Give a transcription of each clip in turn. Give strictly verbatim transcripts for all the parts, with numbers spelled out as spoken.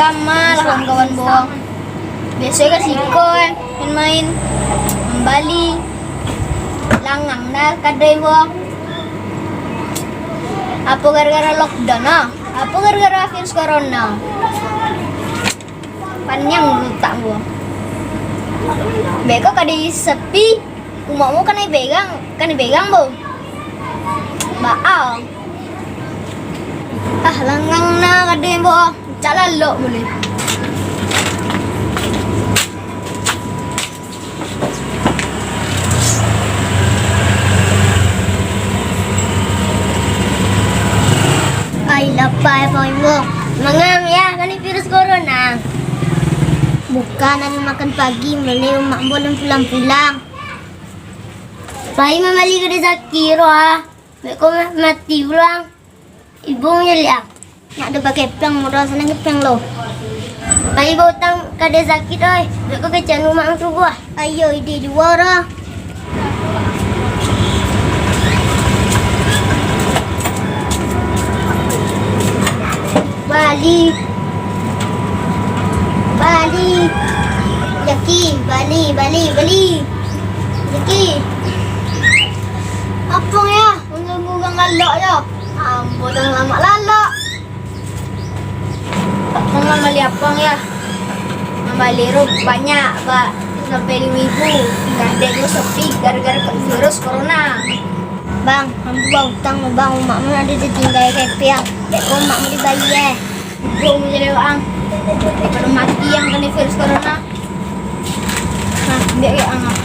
Lamo lah kawan-kawan, bo. Biaso ka siko, eh, main-main, mambali. Langang dah kadai, bo. Apo gara-gara lockdown, ah? Apo gara-gara virus corona? Paniang utak, bo. Beko kadai sepi, umakmu kanai begang, kanai begang, bo. Baa. Ah, langang nah kadai, bo. Cak lalok buliah. Ai, lapa, eh, Bang Imbong. Manga, yo, kanai virus corona. Bukan, ado makan pagi, maleh umak ambo alun pulang-pulang. Pai mambali kadai Zaki, ro, ah. Beko ma-, mati pulang. Imbong jo liak. Nak ado pakai peng, murah sanang peng lo. Pai bautang kadai Zaki, oi. Beko kecek umak ang subuah. Ayo, ide juo, ro. Bali. Bali. Zaki, bali, bali, bali. Zaki. Apo yo? Mangganggu urang lalok jo. Ambo dah lamak lalok. Bang, mambali apo yo? Mambali ro banyak, ba, sampai limo ribu. Kadai ko sepi gara-gara virus corona. Bang, ambo bautang, Bang. Umakmu ado ditinggai ka piang. Beko umakmu dibayia. Imbong jo liak ang. Daripado mati ang kanai virus corona. Nah, ambiak yo ang, ah.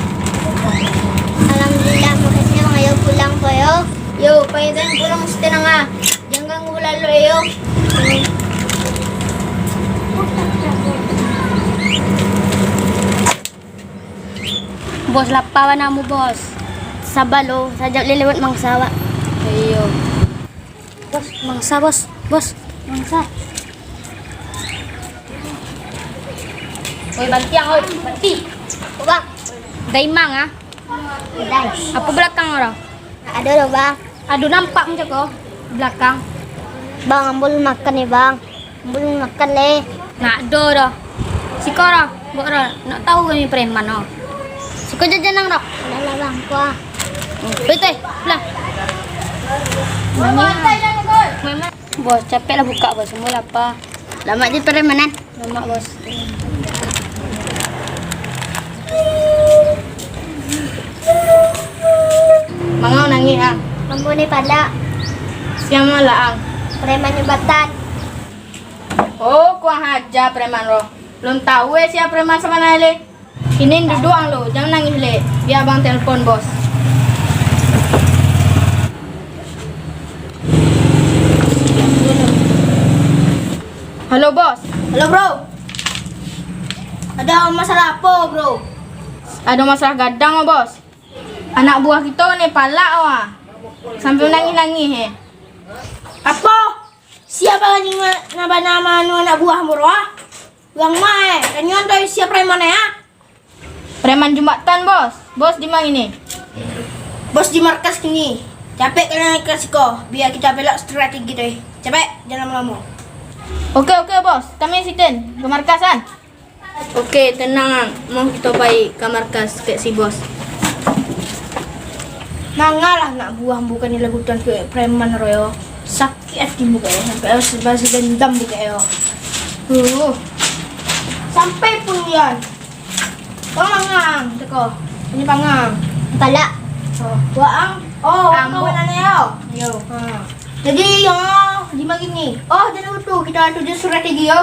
Alhamdulillah, makasih, Bang. Ayo pulang, Bang, yo. Yo, pai den pulang, sutanang, ah. Jan ganggu lalok, yo. Bos, lapa bana ambo, Bos. Saba lo, sajak lai lewat mangsa awak. Iyo. Bos, mangsa, Bos. Bos, mangsa. Oi, bantiang, oi, banti. Bang. Daimang, ah. Dai. Apo balakang urang? Ado doh, Bang. Ado nampak macam ko balakang. Bang, ambo alun makan ni, Bang. Ambo alun makan leh. Nak ado doh. Siko doh, buek doh. Nak tahu kami preman doh. Siko jajan ang doh. Alah lah, Bang, kuah. Betul lah. Bos, capek lah buka, Bos. Ambo lapa. Lamak di preman an. Lamak, Bos. Manga nangih, ang? Ambo ni palak. Sia malak, ang? Preman jambatan. Oh, kuang aja preman ro. Alun tahu eh sia preman sabananyo leh. Kini duduak ang lo, jan nangih leh. Bia abang telepon, Bos. Halo, Bos. Halo, Bro. Ado masalah apo, Bro? Ado masalah gadang, Bos. Anak buah kito ni palak, wah. Sampai nangih-nangih, eh. Apo? Sia bana, nan bana manu anak buah ambo, ah? Urang ma, eh? Kanyo antoi sia preman, eh, ah? Preman jambatan, Bos. Bos di ma kini? Bos di markas kini. Capek ka markas siko, bia kito belok strategi tu, eh. Capek, jan lamo-lamo. Oke, oke, Bos. Kami siten ka markas an. Oke, tenang, ang. Mau kito pai ka markas kek si Bos. Mangalah anak buah bukan dilakukan kek preman ro yo. Sakik ati bukan yo, sampai harus balas dendam bukan yo. Uh. Sampai pun Yan. Kau mangang, teko. Ini pangang. Palak. Oh, buat ang. Oh, ang kawan buat. Anak yo. Yo. Ha. Jadi, yo, di ma kini? Oh, jadi utuh kita tuju strategi yo.